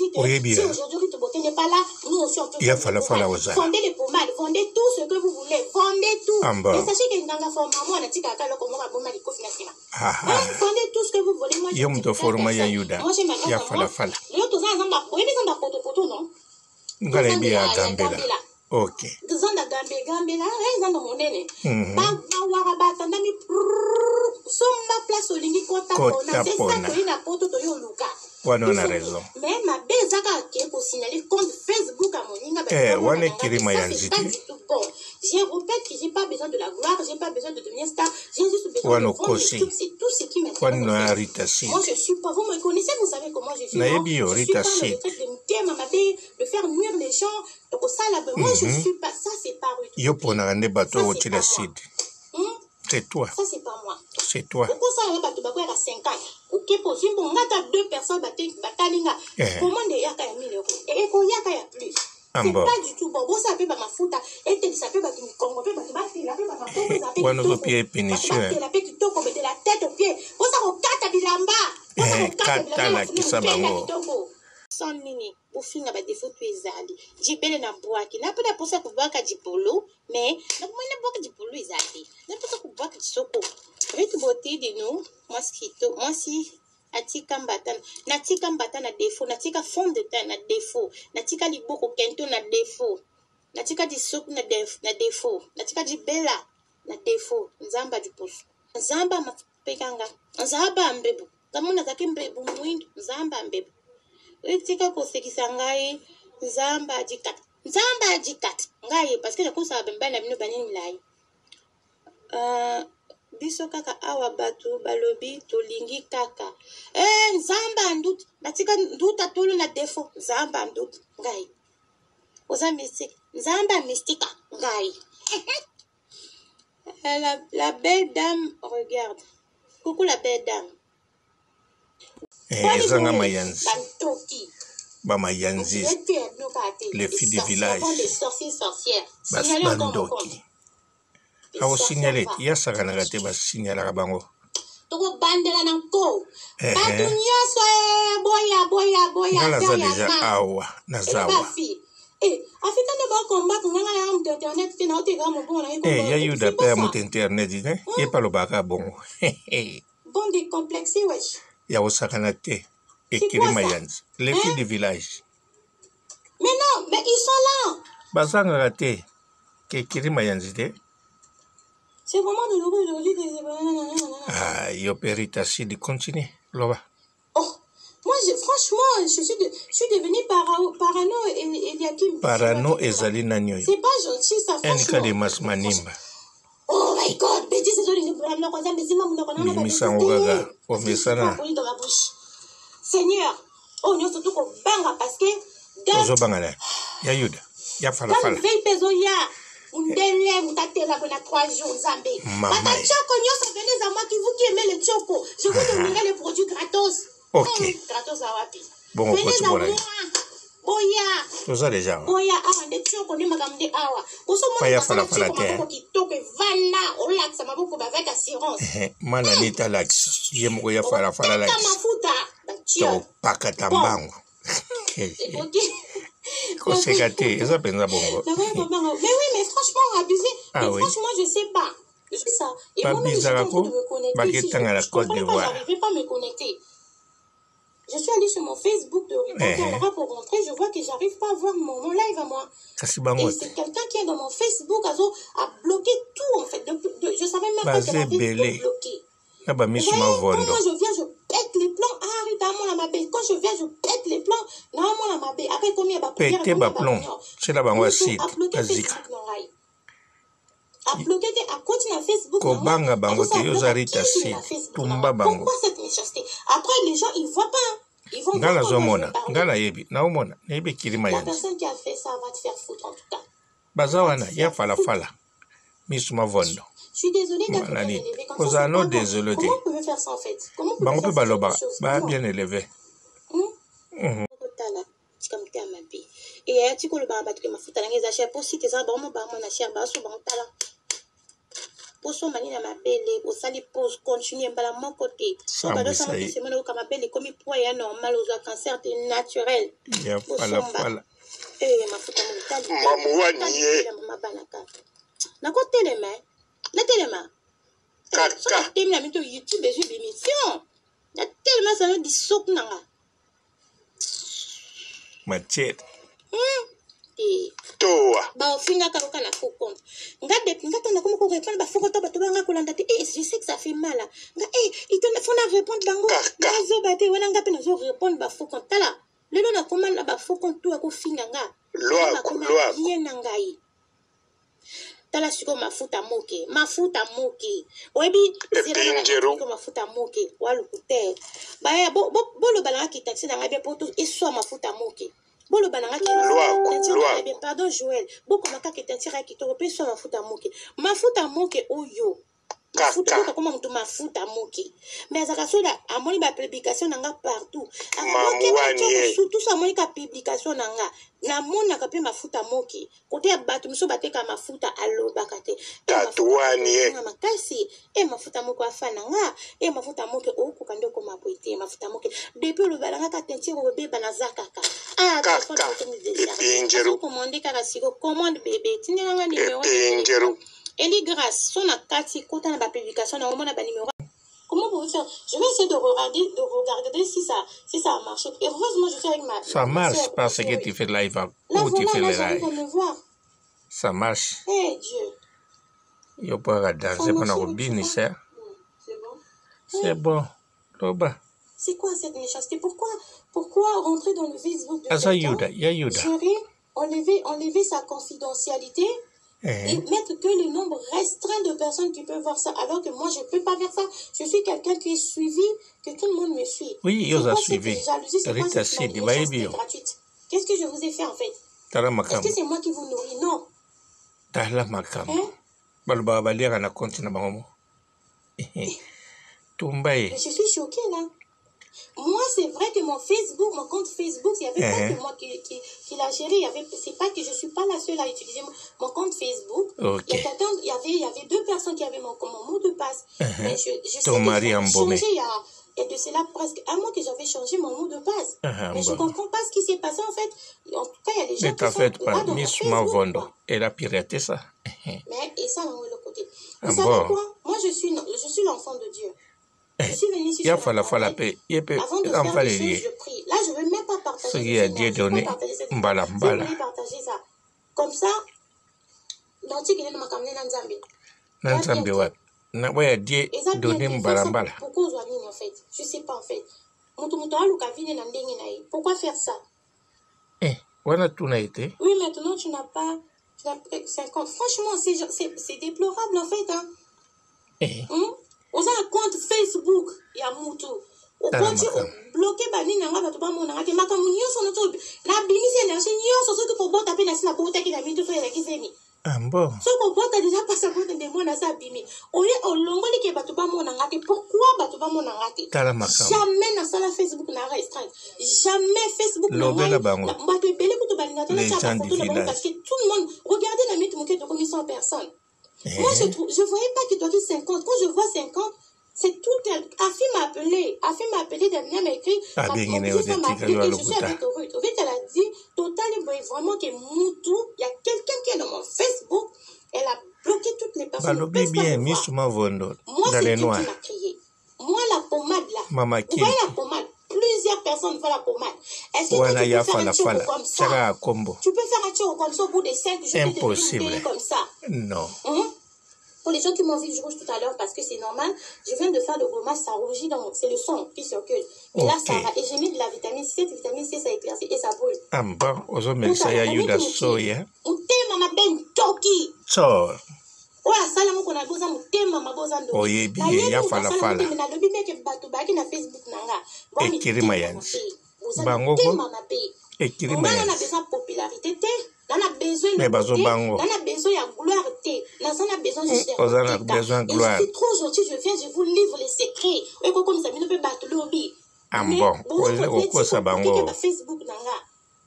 dis que Oyebi, si hein? aujourd'hui Ruth Beauté n'est pas là, nous aussi on peut Ya vendre fala les fala pommades. ozala. Vendez les pommades, vendez tout ce que vous voulez, vendez tout. Amba. Et sachez que Nganga forma moi natika kaka eloko moko aboma likofi na nsima. Ah, Hein, ah. vendez tout ce que vous voulez. Moi, je Yo ne moto dis forma ya personne. Yuda. Moi, j'ai ma grâce Ya en moi. fala fala. Lelo toza na zamba, oyebi zamba potopoto, non? Nga nayebi ya Ya Gambela. Gambela. Ok. Zanda gambe gambela, eh, zanda monene. Bawaka batandami prrrr, somba place olingi kota Kota pona. C'est ça pona. toyi na poto toyi oluka. Wana wana Biso- raison. Mais mabe eza kaka ke kosignaler compte Facebook ya moninga bato Eh, bamona wana na nga te. ekirima Ça, ya c'est nzete. pas du tout bon. Je répète que j'ai pas besoin de la gloire, j'ai pas besoin de devenir star, j'ai juste besoin Wana de vendre okosi. mes trucs, c'est tout ce qui m'intéresse. Wana ya Rita Sid. Moi, je suis pas, vous me connaissez, vous savez comment je suis. Non? Nayebi yo, Je suis Rita pas dans Sid. le truc de motema mabe, de faire nuire les gens, donc ça là, moi je suis pas, ça c'est pas Ruth. Yo ponaka nde bato Ça, oyo c'est otyela pas moi. Sid. Hmm? C'est toi. Ça c'est pas moi. C'est toi. Okosala na bato bakweyaka 50 okepe ozwi mbongo nga ata deux personnes batali nga Eh. commande eyaka ya 1000 euros ekoyaka ya plus. Ah C'est bon. pas du tout bon. Bosala mpe bamafuta etelisa mpe bato mikongo mpe bato batela mpe bamaboko eza mpe Wana kitoko. ozopia ye Bato punition, eh. batela mpe kitoko de la tête aux pieds. Bosa kokata bilamba, bosa Eh, kokata kata bilamba, lakisa mafuta bango. kitoko sans nini bofinga badefo to ezali jibele na bwaki na mpe naposa kobwaka jipolo mais nakomoi nabwaka jipolo eza te, naposa kobwaka lisoko. Ruth Beauté de nous, mwasi kito, mwasi atika mbata, natika mbata na défaut, natika fond de teint na défaut, natika liboko kento na défaut, natika lisuku na na défaut, natika jibela na défaut. Nzambe adipusu, nzambe amapekanga, nzambe ambebu kamona azalaki mbebu mwindu, nzambe ambebu etika kosekisa ngai, nzambe adikata, nzambe adikata ngai parce que nakosaka bambali na bino banini milai. Biso kaka awa bato balobi tolingi kaka eh, nzambe anduta natika nduta tolo na défaut, nzambe anduta ngai oza mystique, nzambe amystika ngai. La belle dame regarde, coucou la belle dame. Eh, Boni ezanga boye, mayanzi. bantoki Bamayanzi. Les filles du village. Les sorciers, sorcières. Bas Signalez encore mon compte. bandoki. Les Akosignale sorcières, te, ye asakanaka te, basignalaka bango. Tokobandela na nko Eh, bato eh. nyonso eh, boya boya boya Nga naza affaire ya deja ma awa, naza awa. bafi afika nde bakombatre nganga na moto internet te naoteka mobongo na ye. Eh, ya Yuda mpe ya moto internet te, ye mpe alobaka bongo. Bande décomplexé, wesh. Ya kosakana te. C'est Ekiri quoi ça? mayanzi. Les filles du village. Mais non, mais ils sont là. Bazangaka te. Kekiri mayanzi te. C'est vraiment douloureux aujourd'hui des Ah, yo mpe Rita Sid, continue. Loba. Oh, moi, franchement, je suis devenue parano et Eliakim. Parano ezali nani oyo? C'est pas gentil, ça, NK de franchement. Mas Manimba. Oh my God, bêtise, désolé, je peux la croiser, mais c'est ma mon Bimisa yango kaka, omesana. dans ma bouche. Seigneur, oh, nous surtout qu'on banga parce que dans Ozobanga na ya Yuda. Ya dans falafala. veille pezoya. Mundele mutatela kona 3 jours Nzambe. Mama. Bata tchoko nyonso venez à moi qui vous qui aimez le tchoko. Je vous donnerai les produits gratos. Ok. Gratos à wapi. Bongo Venez okoti à mpona moi. Boya. Toza deja awa. Boya awa nde tioko nde makambo nde awa. Pa ya Osomona falafala tioko te. maboko kitoko evanda olakisa maboko avec assurance. Eh, mana nita alakisa ye moko ya falafala Tata alakisa mafuta batio. tokopakata Bon. mbango. Ekoki. Koseka te, eza mpenza bongo. Nakoki kobanga. Mais oui, mais franchement, abusé. Ah Mais oui. franchement, je sais pas. Je sais ça. Et moi-même, j'étais Babizaka en train ko de me connecter ici. baketanga na Je Côte comprenais pas, d'Ivoire. j'arrivais pas à me connecter. Je suis allée sur mon Facebook de Rita Eh. Camara pour rentrer. Je vois que j'arrive pas à voir mon live à moi. Kasi bango Et te c'est quelqu'un qui est dans mon Facebook, a bloqué tout en fait. Je savais même pas Baza qu'elle avait ebele. tout bloqué. Na Vous bamisu voyez, quand mavondo. moi je viens, je pète les plombs. Ah, Rita, mon la mabe. Quand je viens, je pète les plombs. Non, mon la mabe. Après, combien ba prière, Pete combien ba baplomb prière. tiela bango Moto acide a bloqué bazika. Facebook na ngai. A bloqué te, akoti na Facebook na nga, Kobanga bango te, akosa yo oza bloqué Rita kisi Sid na Facebook na tumba nga. bango. Pourquoi cette méchanceté? Après, les gens, ils voient pas, hein. Ils vont Nga voir quand moi je vais nazomona, parler. nga nayebi, naomona, nayebi ekili La mayanzi. personne qui a fait ça va te faire foutre en tout cas. Baza Va te wana ya faire foutre. falafala misu mavondo. Je suis désolée d'être Mwana bien nini élevée comme ça, kozala c'est no pas bon. désolé te. Comment vous pouvez faire ça en fait? Comment vous pouvez Bango faire mpe ce genre de balobaka choses? ba Comment? bien élevé. Hmm? Kotala tika motema mabe eya ti kolobaka bato ke mafuta nanga eza cher po site eza bango bamona cher baso bango tala. Bosomba nini na mabele, osali pause, continue mbala moko te. Sambwisa ye. Semaine oyoka mabele ekomi poids ya normal, ozwa cancer te naturel. Ya falafala. Eh, mafuta motali. Mamu wani ye. Mama banaka. Nakotelema, eh. Natelema. Kaka. Soki natelemi na mito YouTube ezwi b'émission. Natelema sana lisoko na nga. Machete. Te. Toa. Baofingaka yoka na faux compte. Nga depuis nga tanda komi ko répondre ba faux compte bato banga kolanda te. Eh, je sais que ça fait mal. Nga eh, il faut na répondre bango. Kaka. Nazoba te wana nga pe nazo répondre ba faux compte. Tala, lelo nakoma na ba faux compte tout akofinga nga. Lwaku, Bakoma lwaku. bien na ngai. Tala sikoyo mafuta moke, mafuta moke. Oyebi Epinjeru. zela mafuta moke waluku te. Baya bo bo boloba na nga ki taxi na ngai bien po to eswa mafuta moke. Boloba na nga ki Lwaku, teinture na ngai lwaku. bien. Pardon Joël, bokoma kaka teinture ya kitoko pe eswa mafuta moke. Mafuta moke oyo. Mafuta Kaka. oyo kakoma moto mafuta moke. Mais azalaka so na amoni ba publication na nga partout. Mamu wani ye. Surtout so amoni ka publication na nga. Namonaka pe mafuta moke. Kote ya bato mosusu bateka mafuta alobaka te. Tatu wani ye. Nga makasi e mafuta moko afa na nga e mafuta moke okoka nde okoma boye te mafuta moke depuis oloba na nga ka teinture obeba naza kaka ah Kaka. téléphone okomi décharge Epinjeru. commande kaka siko commande bébé tindela nga numéro Epinjeru. Eli Grâce so na kati kota na ba publication na omona ba numéro. Comment vous faire? Je vais essayer de regarder si ça a marché. Et heureusement, je suis avec ma Ça ma marche sœur. parce que tu fais live. Là, Où tu voilà, fais là, le j'arrive à live. me voir. Ça marche. Eh Dieu. Yo mpo danser mpona kobinisa. C'est bon. C'est bon. Loba. C'est quoi cette méchanceté? Pourquoi rentrer dans le Facebook de Aza quelqu'un, Yuda, ya Yuda. gérer, enlever sa confidentialité Eh. et mettre que le nombre restreint de personnes qui peuvent voir ça, alors que moi, je peux pas faire ça. Je suis quelqu'un qui est suivi, que tout le monde me suit. Oui, C'est yo quoi za cette suivi. jalousie? C'est quoi Rita cette Sidi, méchanceté bayebi yo. gratuite? Qu'est-ce que je vous ai fait, en fait? Tala Est-ce makambo. que c'est moi qui vous nourris? Non. Tala makambo. Hein? Balobaka baliaka na compte na bango moko. Tumba ye. Mais je suis choquée, là. Moi, c'est vrai que mon Facebook, mon compte Facebook, il n'y avait pas Eh. que moi qui l'a géré. Il y avait, c'est pas que je suis pas la seule à utiliser mon compte Facebook. Ok. Il y a quelqu'un, il y avait deux personnes qui avaient mon mot de passe. Mais je sais Ton que mari j'avais embaumé. changé il y a de cela presque un mois que j'avais changé mon mot de passe. Ah, Mais je bon. comprends pas ce qui s'est passé en fait. En tout cas, il y a des gens Ne qui t'en sont faites là pas. dans mon Miss Facebook, Mavondo, quoi. elle a piraté ça. Mais, et ça, on est le côté. Vous Ah savez bon. quoi? Moi, je suis l'enfant de Dieu. Je suis venue ici Ya sur fala fala Internet. pe. Ye pe Avant de faire enfale des choses, ye. je prie. Là, je ne veux même pas partager. Ce qui ce a Dieu séminaire. Je ne veux donné, pas partager cette mbala Je mbala. voulais partager ça. Comme ça, dans Tigre, na makambo na Nzambe. Na Nzambe wapi? Na oyo Dieu Eza bien donné te, mbala faut ça- mbala. Pourquoi ozwa nini en fait? Je sais pas en fait. Moto moto aluka vine na ndenge na ye. Pourquoi faire ça? Eh, wana tuna ye te. Oui, maintenant tu n'as pas, tu n'as pas 50. Franchement, c'est déplorable en fait. Hein. Eh, Oza un compte Facebook ya mutu. Tala Okoti makambo. obloke banini na nga bato bamonanga te makambo nyonso nyonso nabimisi énergie nyonso soki kobota mpe nasi nabotaki na mintu so elaki zemi. Ah bon. Soki obota deja pasa bota nde mwana aza abimi oye olongoli ke bato bamonanga te. Pourquoi bato bamonanga te? Tala makambo. Jamais nasala Facebook na restreinte, jamais Facebook na Lobela ngai. bango. Bato ebele kutu balingaka te Les natya gens du bafoto na bango village. parce que tout le monde regardez na minute moke tokomi 100 personnes. Moi, Eh. je voyais pas qu'il doit dire 50. Quand je vois 50, c'est tout. Afi m'a appelé. Afi m'a appelé, Damien m'a écrit. Ah, bien, Mon il est petit frère m'a authentique, appelé alors, et je suis Lokuta. avec Ruth. Ruth, elle a dit, Total, il voyait vraiment que Moutou, il y a quelqu'un qui est dans mon Facebook. Elle a bloqué toutes les personnes. Balobi Ils ne peuvent pas bien, me Miss voir. Mavondo, Moi, dans c'est les Dieu noirs. qui m'a crié. Moi, la pommade, là. Mama Vous voyez Kim. la pommade? Plusieurs personnes voient la pommade. Est-ce que toi, Wana tu ya peux faire un fala tchoko fala. comme ça? Chaka kombo. Tu peux faire un tchoko comme ça au bout de 5 jours, Impossible. comme ça. Non. Hein? Pour les gens qui m'ont vu rouge tout à l'heure, parce que c'est normal, je viens de faire le gommage, ça rougit, donc c'est le sang qui circule. Et là, Ok. ça va. Et j'ai mis de la vitamine C, cette vitamine C, ça éclaircit et ça brûle. Ah bon, ozomelisa ya Yuda soya. Motema mabe ntoki. Tsor. Oyo asala moko na boza motema mabe oza ndoki. Oyebi ye, Nayebi ya moto asala falafala. motema, nalobi meke bato bayaki na Facebook na nga. Boa Ekiri mitema mayanzi. mabe. Boza Bango ko? mitema mabe. Ekiri Nga na mayanzi. besoin popularité te, na na besoin Mais eloko bazo te, bango. na na besoin ya gloire te, naza na besoin juste ya Oza na koteka. besoin Et je gloire. suis trop gentil, je viens, je vous livre les secrets. Oyo ekokomisa bino mpe bato lobi. Ah Mais bon, boza oza kotia kokosa ti bango. kokeke ba Facebook na nga.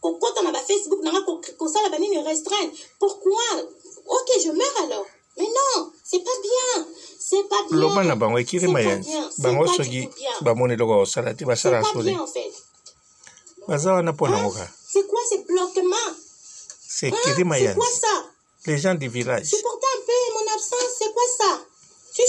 Kokota na ba Facebook na nga, kosala banini restreinte. Pourquoi? Ok, je meurs alors. Mais non, c'est pas bien. C'est pas bien. Loba na bango ekiri C'est pas mayanzi. bien. C'est Bango pas du soki tout bien. bamoni eloko ya kosala te C'est basala pas soni. bien en fait. Baza wana mpo Hein? nango kaka. C'est quoi ce bloquement? C'est Hein? Kiri C'est quoi Mayanzi. ça? Les gens du village. Supportez un peu mon absence, c'est quoi ça? Si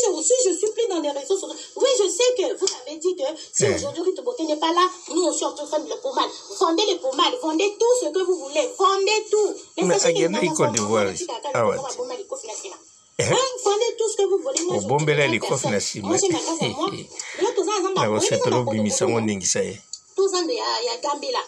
je suis plus dans les réseaux sociaux, oui, je sais que vous avez dit que si Eh. aujourd'hui Ruth Beauté n'est pas là, nous aussi on peut vendre le pommade. Vendez le pommade, vendez tout ce que vous voulez, vendez tout. Mais Mais sachez que akendaki dans Côte la d'Ivoire formation, awa on te. va bomba likofi na nsima. Eh. Hein, vendez tout ce que vous voulez. Moi, je Obombela ne likofi na personne. nsima. Moi, j'ai ma grâce à moi. Lelo toza na nzambe Na ya- oyebi kosepela nzambe ya obimisa ngo Kotoko, ndingisa ye. toza nde ya Gambela.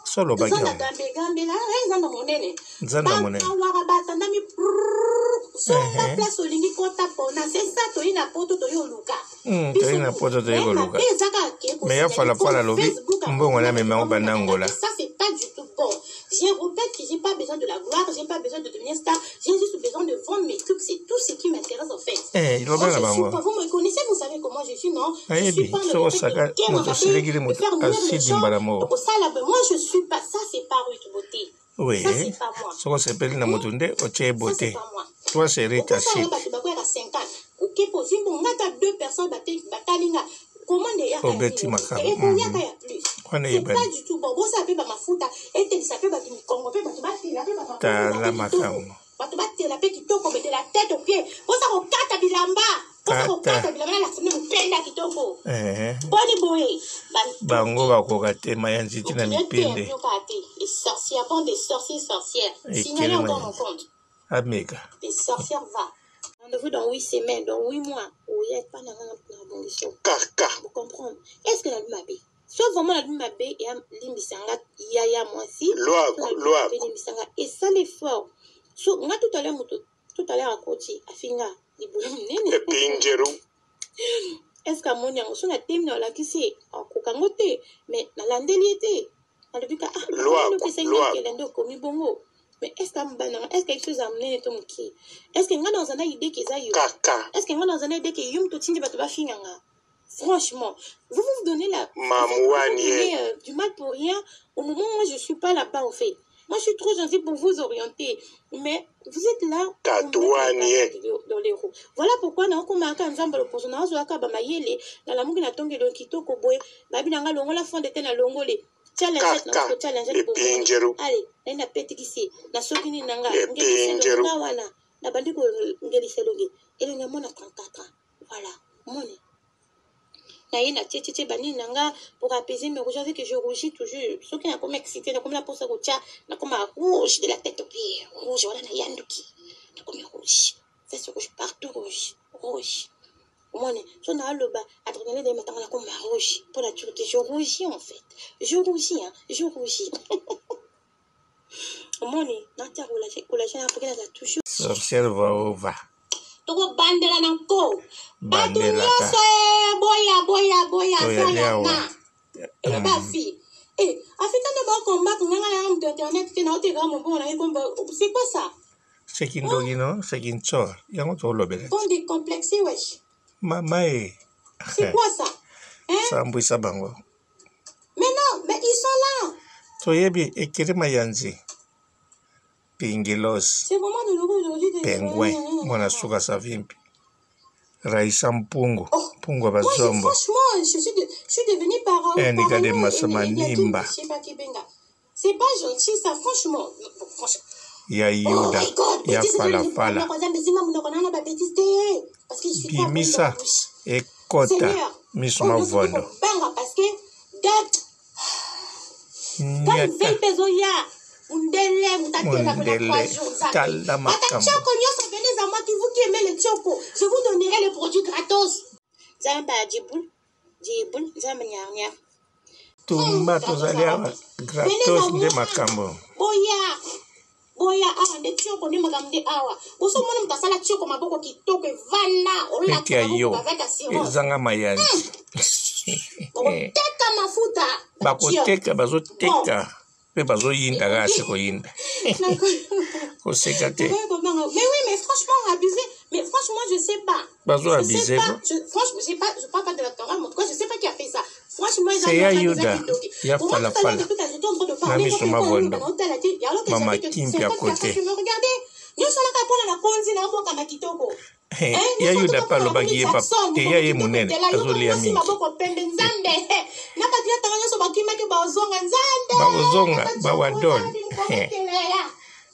So olobaki Nzanda yango. gambe gambela eh, nzanda monene. Nzanda monene. Bakawaka batandami prrrr, somba Ehe. place olingi kota pona c'est ça toyi na poto toyi oluka. Toyi na poto toyi koluka. mabe eza kaka ke Mais ya kosignale falafala compte alobi Facebook mbongo na akokoma amema yango ekoma banda na Angola. kaka. Ça c'est pas du tout bon. Je répète que j'ai pas besoin de la gloire, j'ai pas besoin de devenir star, j'ai juste besoin de vendre mes trucs, c'est tout ce qui m'intéresse en fait. Eh, Moi loba na je suis bango. pas, vous me connaissez, vous savez comment je suis, non? Je suis Nayebi pas le soki truc de osaka kema moto mabe, osilekili de moto faire nuire les asidi gens. mbala moko. Donc ça là, moi je suis pas, ça c'est pas Ruth Beauté. Oui, Ça c'est pas moi. soki osepeli na moto nde otie ye Ça c'est beauté. pas moi. Toi c'est Rita Okosala Sid. bato bakweyaka 50 okepe ozwi mbongo ata deux personnes batali nga commande eyaka ya Obeti mingi makambo. ekoyaka ya plus. Wana C'est pas eyebani. du tout bon. Bosala mpe bamafuta etelisa mpe bato mikongo mpe bato batela mpe bato Tala mpe kitoko makambo. bato batela mpe kitoko de la tête aux pieds. Bosa kokata bilamba, bosa Kata. kokata bilamba na lakisa bino mopenda kitoko Eh. boni boye. Bango bakoka te mayanzi ti na mipende. Bandoki te, les sorcières, bande des sorciers, sorcières. Ekele Signalez encore mon mayanzi. compte. Ameka. Les sorcières va. Rendez-vous dans 8 semaines, dans 8 mois. Oya epa na nga na bongiso. Kaka. Vous comprendre. Est-ce que nalobi mabe? So vraiment nalobi mabe ya limbisa nga yaya mwasi. Lwaku, So nalobi mabe lwaku. limbisa nga. Esala effort. So nga tout à l'heure moto tout à l'heure akoti afinga libolo monene. Epinjeru. Est-ce que amoni yango? So natemi na olakisi ye akoka yango te, mais nalandeli ye te. Nalobi ka ah Lwaku, opesaki nga lwaku. nkele nde okomi bongo. Mais est-ce que amobali na nga, est-ce que quelque chose ya monene to moke? Est-ce que nga naza na idée ke eza yo? Kaka. Est-ce que nga naza na idée ke yo moto otindi bato bafinga nga? Franchement, vous vous donnez la, en fait, vous vous Mamuwanie. donnez du mal pour rien au moment où moi je suis pas là-bas en fait. Moi je suis trop gentille pour vous orienter, mais vous êtes là pour mettre les Tatuwanie. bâtons dans les roues. Voilà pourquoi naokomaka nzambe loposo nazwaka bamayele nalamuki natongeli kitoko boye babi na nga longola fond de teint na longole tia lingette na Kaka. tia lingette bomoni. Epinjeru. Ale naye napetikisi nasoki nini na nga ngelisa elongi Epinjeru. nga wana nabandi kongelisa elongi elongi ya mwana 34 ans. Voilà moni naye na tie tie tie banini na nga pour apaiser mes rougeurs, vu que je rougis toujours soki nakomi excité nakomi na mposa kotia nakoma rouge de la tête aux pieds rouge wana nayanduki nakomi rouge fesse rouge partout rouge rouge omoni so naaloba adrénaline ematanga nakoma rouge mpo na turte. Je rougis en fait, je rougis hein, je rougis omoni natia collagène apoki naza toujours. Sorcière va ova. Tokobandela na nko bato Bandelaka. nyonso eh, boya boya boya Toyali awa. sayana eloba afi e afi tande bakombaka nganga nanga moto internet te naotekaka mombongo na ye komba. C'est quoi ça? Seki ndoki no, seki ntsor. Yango tolobela. Bande décomplexé wesh. Mama e. C'est quoi ça, hein? Sambwisa bango. Mais non, mais ils sont là. Toyebi ekiri mayanzi. Pingilos. C'est vraiment douloureux aujourd'hui de Pengwe. Mwana suka savimbi. Raisa Mpungu. Oh. Mpungu wa Moi, bazombo. franchement, je suis devenue Eh, parano Nikade et Masamanimba. je sais pas qui benga. C'est pas gentil, ça, franchement. Non, bon, franchement. Ya Oh Yuda. my God, Ya bêtise, Falafala. parce que je suis pas bonne dans Bimisa. la bouche. Ekota. Seigneur, Miso oh, mavondo. banga parce que God, God Nyata. veille pezoya. Mundele, mutatela pour la Mundele. 3 jours. Tala Ata makambo. tioko nyonso, venez à moi, qui vous qui aimez le tioko, je vous donnerai le produit gratos. Nzambe ya jibul, jibul, nzambe nyar nyar. Tumba tozali awa. Gratos nde makambo. Boya boya awa nde tioko nde makambo nde awa bosomona moto asala tioko maboko kitoko evanda Neti ya olata yo. bavete assurance Ezanga mayanzi. bakoteka mafuta. Bakoteka bazoteka mpe bazoyinda kaka se koyinda koseka te. Mais oui, mais franchement, abusé. Mais franchement, je sais pas. Bazo Je sais abusé pas. ko. Franchement, j'ai pas, je parle pas de la Torah, mais en tout cas, je sais pas qui a fait ça. Franchement, ils C'est ya Yuda, ya Pour moi, tout à l'heure, Falafala. depuis que j'étais en train de Na parler, miso quand mavondo. alors que Mama j'avais que Kimpi à 50 côté. personnes qui me regardaient. Nyonso wana kaka mpona na konzi na obokama kitoko. Eh, Eh, ya nyonso yuda wana mpe alobaki ye papa Jackson, te ya ye kitoko monene tela, yoka azolia mwasi mingi. maboko pembe nzambe. Na bato ya tanga nyonso bakimaki bazonga nzambe. Bakozonga Kaka bawadol. Nzambe, mokokelela.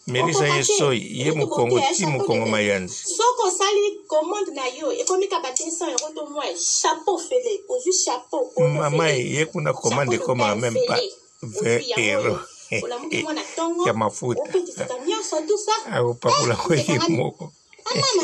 Melisa ye Okoka te. soi ye Eloko mokongo bote ya ti chapeau mokongo de mayanzi. Soki osali commande na yo ekomi ka ba 200 euros to moins, chapeau fele, ozwi chapeau polo Mama fele, ye kuna commande chapeau ekomaka de même pas fele, 20 ozwi yango euros oyo olamuki mwana ntongo ya mafuta opetisaka nyonso tout ça. akopakola ngo ye Ekangami. moko. Amama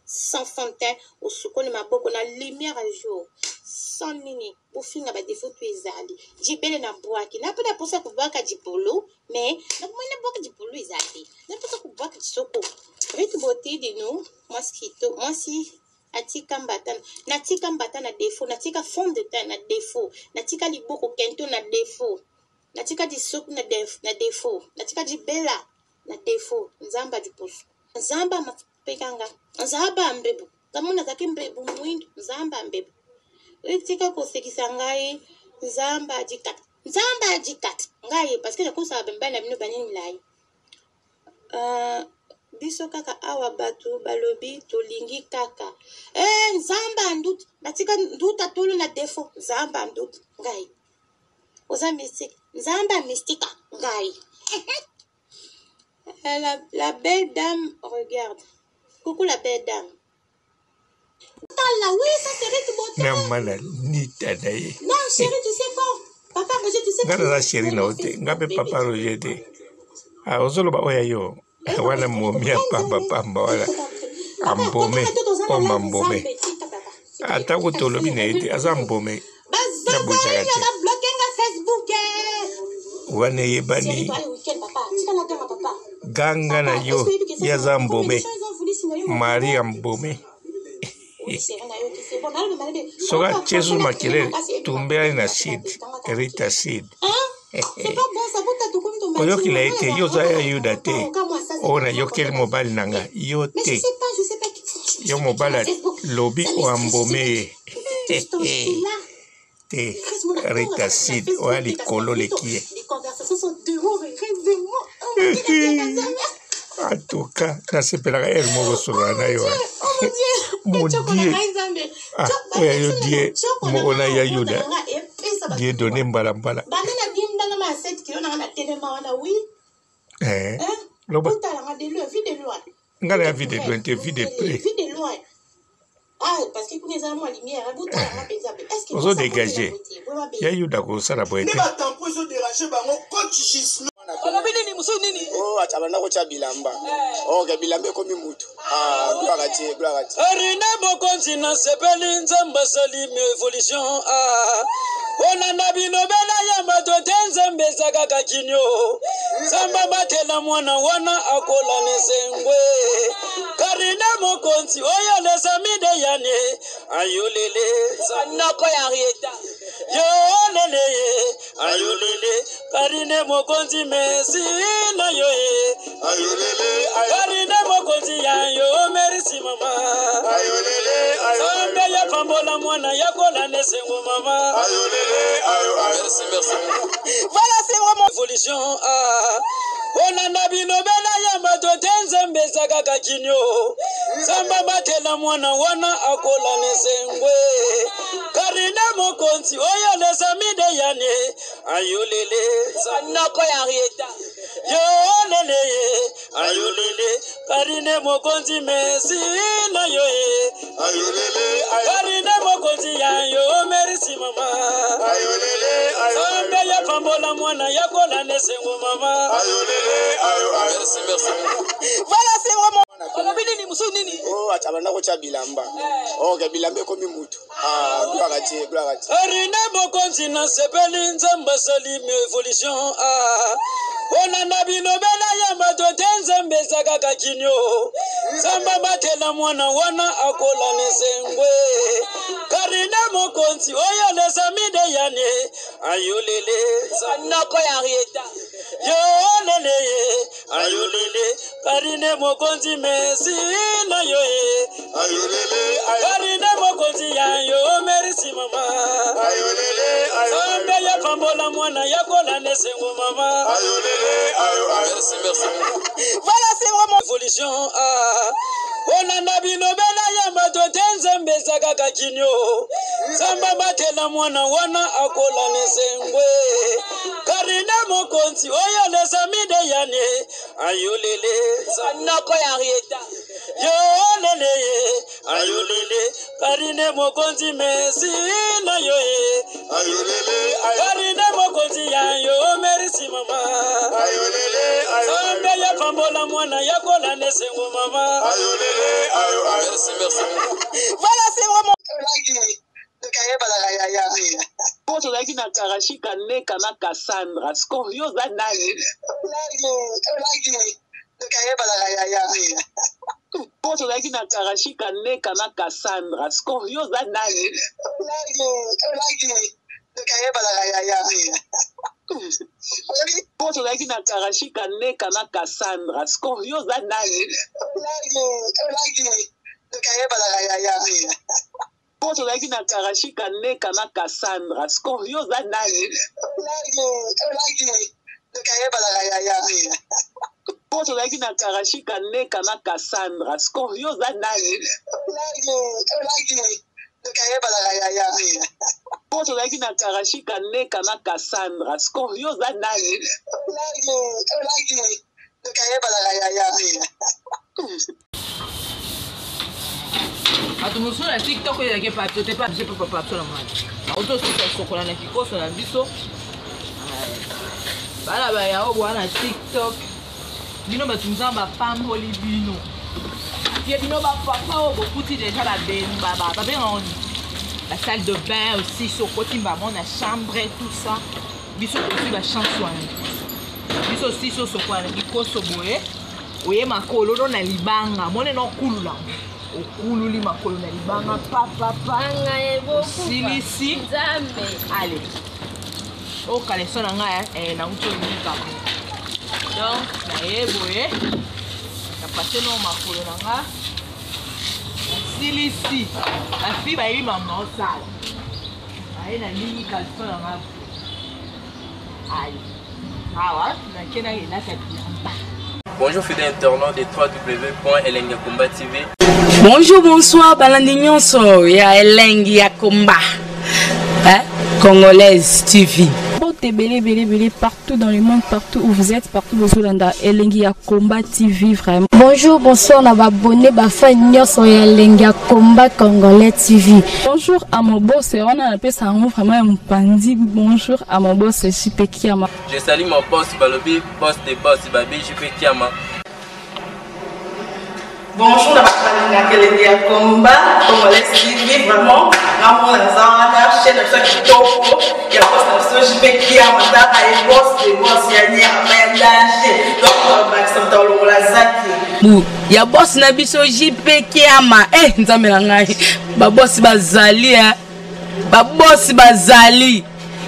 sans fond de teint, osukoli maboko na lumière ya jour, sans nini bofinga badefo to ezali jibele na bwaki na mpe na mposa kobwaka jibolo mais nakomoi nabwaka jibolo eza te, na mposa kobwaka lisoko Rite Beauté de nous. Mwasi kito, mwasi atika mbata, natika mbata na defo, natika fond de teint na defo, natika liboko kento na defo, natika lisoko na defo, natika jibela na defo. Nzambe adipusu, nzambe amapekanga, nzambe ambebu kamona azalaki mbebu mwindu, nzambe ambebu etika kosekisa ngai, nzambe adikata, nzambe adikata ngai parce que nakosaka bambali na bino banini milai. Biso kaka awa bato balobi tolingi kaka nzambe anduta, natika nduta tolo na defo, nzambe anduta ngai, oza mystique, nzambe amystika ngai. La belle dame regarde. Coucou la belle dame. Tala, oui, ça c'est Rite Beauté. Na mana nita na ye. Non, chérie, tu sais quoi? Papa Roger, tu sais Nga naza chéri na yo te, nga mpe papa Roger te. Ah, ozoloba oyo ya yo wana momi ya pamba pamba wana ambome oma mbome, ata kutu olobi na ye te, aza mbome ya bojaka te. Babloquer Facebook. Eh. Wana Chérie, eyebani toi, le week-end, papa. Tika la ganga, papa. ganga na yo ye aza mbome Maria mbome. Soki atie susu makelele tumbelani na sid Rita Sid koyokela ye te, yo oza ya yuda te, oyo nayokeli mobali na nga yo te, yo mobali lobi oambome ye te. Rita Sid oya likolo leki ye. En tout cas nasepelaka ere moko solola na yo mon die. Ah, oyo yo die moko na ya yuda die donné mbala mbala. Banda na bindanga ma 7 kilo nanga na telema wana, oui. Eh, Hein? loba. Otalanga de loin, vue de loin. Nga na ya vue de loin te, vue de près. Vue de loin. Ah, parce que kuna eza mwa lumière, botalanga mpenza. Est-ce que Ozo dégager. Ya yuda kosala boye nde te. Batampo ezodéranger bango, coach Gislo. Olobi nini mosusu nini? Oh, abanda kotya bilamba. Ok, bilamba ekomi mutu. Ah, gloire à Dieu, gloire à Dieu. Arine mokonzi, nasepeli, nzambe asali évolution. Ah, olanda bilobela ya bato te, nzambe eza kaka kinio. Nzambe abatela mwana wana akola nesengwe. Karine mokonzi oyo lesamide yane ayolele noko ya Henrieta yolele ye ayolele. Karine mokonzi, merci na yo ye. Ayolele. Karine mokonzi ya yo, merci mama. Ayolele. Nzambe ya pambola mwana yakola nesengo mama. Ayolele ayo ayo. Merci, merci. Voilà, c'est vraiment évolution. Ah, olanda bilobela ya bato te, nzambe eza kaka kinio. Nzambe abatela mwana wana akola nesengwe. Karine mokonzi oyo lesamide yane ayolele noko ya Henrieta yolele ye ayolele. Karine mokonzi, merci na yo ye. Ayolele ayo. Karine mokonzi ya yo, merci mama. Ayolele ayo. Nzambe ya pambola mwana yakola nesengo mama. Ayolele ayo ayo. Merci, merci. Voilà, c'est vraiment olobi nini mosusu nini? Oh, abanda kotya bilamba. Ok, bilamba ekomi mutu. Ah, gloire à Dieu, gloire à Dieu. Arine mokonzi, nasepeli, nzambe asali évolution. Ah, olanda bilobela ya bato te, nzambe eza kaka kinio. Nzambe abatela mwana wana akola nesengwe. Karine mokonzi oyo lesamide yane ayolele noko ya Henrieta. Yo lele ye, ayo lele, Karine mokonzi merci na yo ye. Ayo lele ayo. Karine mokonzi ya yo merci mama. Ayo lele ayo. Nzambe ya pambola mwana ya kola nesengo mama. Ayo lele ayo ayo. Merci, merci. Voilà, c'est vraiment Evolution ah. Olanda bino bela ya bato te nzambe eza kaka kinio nzambe abatela mwana wana akola nesengwe Karine mokonzi oyo lesamide yane ayolele noko ya Henrietta. Yo lele ye ayolele Karine mokonzi merci na yo ye Ayo lele ayo. Karine mokonzi ya yo merci mama Ayo lele ayo. Nzambe ya pambola mwana ya kola nesengo mama Ayo lele ayo ayo. Merci, merci. Voilà, c'est vraiment Po tozalaki na Karashika Neka na Cassandra. Scorpio oza nani? Po tozalaki na Karashika Neka na Cassandra. Scorpio oza nani? Po tozalaki na Karashika Neka na Cassandra. Scorpio oza nani? Po tozalaki na Karashika Neka na Cassandra. Scorpio oza nani? Po tozalaki na Karashika Neka na Cassandra. Scorpio oza nani? Po tozalaki na Karashika Neka na Cassandra. Scorpio oza nani? Bato mosusu na TikTok oyo ezalaki epa biso te, epa biso epa papa biso na mwana auti osuka sokola na kikoso na biso. Bana bayao bwa na TikTok, bino bato Nzambe apamboli bino, tie bino bapapa oyo bokuti deja babengaka ba salle de bain aussi, sokoti mbamo na chambre, tout ça. Biso tozwi bachance wana, biso sisi osokola na kikoso boye, oye makolo no na libanga mone na okulula, okululi makolo na libanga papapa, osilisi ale okaleso na ngai nauti olikama. Donc naye boye napase no makolo na nga, nasilisi. Bafi bayebi mama osala aye, nalingi caleçon na nga ale awa nake nakelata bilamba. Bonjour fidèles internautes de www.elengakomba TV. Bonjour, bonsoir, balandi nyonso ya Elengi ya Komba, hein? Congolaise TV. Mbote ebele ebele ebele partout dans le monde, partout où vous êtes, partout bozolanda Elengi ya Komba TV vraiment. Bonjour, bonsoir na babone bafan nyonso ya Elengi ya Komba Congolais TV. Bonjour à mon boss, wana napesa yango vraiment ya mopanzi. Bonjour à mon boss JP Kiama. Je salue mon boss Balobi, boss des boss Babi JP Kiama. Bonjour na bato balingaka Elengi ya Komba Congolais TV vraiment, ngamona naza wana chaîne na biso ya kitoko ya boss na biso JP Kiama, taka ye boss de boss ya nyama ya danger, donc bakisa moto alongola zaki Bu ya boss na biso JP Kiama. Eh, nzambe na ngai, babosi bazali, eh. Babosi bazali.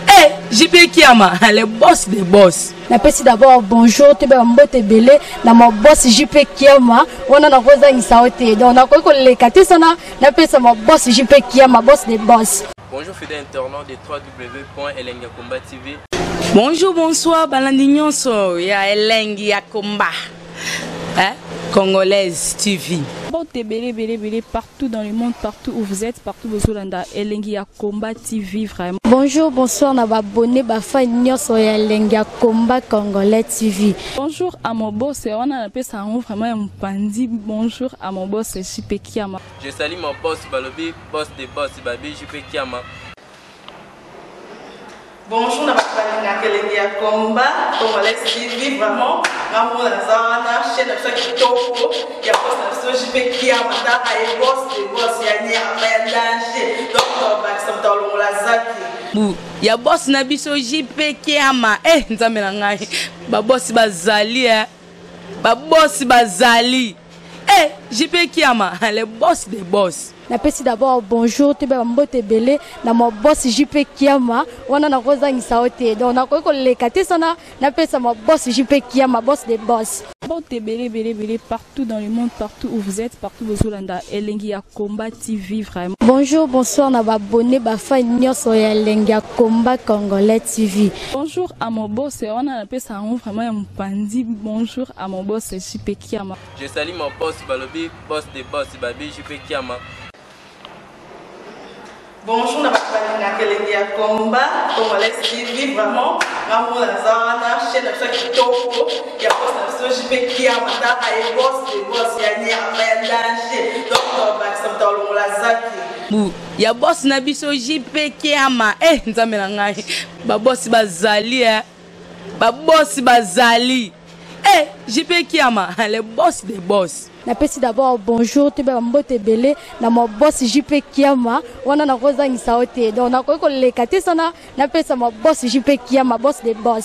Eh, JP Kiama, le boss des boss. Napesi d'abord bonjour toyeba mbote ebele na mabosi JP Kiama wana, nakozangisa yo te, donc nakoki koleka te sana napesa mabosi JP Kiama, boss de boss. Bonjour fidèles internautes de www.elengakomba TV. Bonjour, bonsoir, balandi nyonso ya Elengi ya Komba, hein? Congolaise TV. Mbote ebele ebele ebele partout dans le monde, partout où vous êtes, partout bozolanda Elengi ya Komba TV vraiment. Bonjour, bonsoir na babone bafan nyonso ya Elengi ya Komba Congolais TV. Bonjour à mon boss, wana napesa yango vraiment ya mopanzi. Bonjour à mon boss JP Kiama. Je salue mon boss Balobi, boss des boss Babi JP Kiama. Bonjour na bato balingaka Elengi ya Komba Congolais TV vraiment, ngamona naza wana chaîne na biso ya kitoko ya boss na biso JP Kiama, taka ye boss de boss ya nyama ya danger, donc bakisa moto alongola zaki Bu ya boss na biso JP Kiama. Eh, nzambe na ngai, babosi bazali, eh. Babosi bazali. Eh, JP Kiama, le boss des boss. Napesi d'abord bonjour toyeba bambote ebele na ma boss JP Kiama wana nakozangisa yo te, donc nakoki koleka te sana napesa ma boss JP Kiama, boss de boss. Mbote ebele ebele ebele partout dans le monde, partout où vous êtes, partout bozolanda Elengi ya Combat TV vraiment. Bonjour, bonsoir na ba abonné, ba fan nyonso ya Elengi ya Combat Congolais TV. Bonjour à mon boss, wana napesa yango vraiment ya mopanzi. Bonjour à mon boss JP Kiama. Je salue mon boss balobi boss de boss babi JP Kiama. Bonjour na bato balingaka elengi ya combat congolais TV, vraiment nga moko naza wana, chaîne na biso ya kitoko ya boss na biso JP Kiama, taka ye boss de boss ya nyama ya danger, donc bakisa moto alongola zaki bu ya boss na biso JP Kiama. Eh, nzambe na ngai, babosi bazali eh. Babosi bazali eh, JP Kiama le boss de boss. Napesi d'abord bonjour toyeba bambote ebele na ma boss JP Kiama wana nakozangisa yo te, donc nakoki koleka te sana napesa ma boss JP Kiama, boss de boss.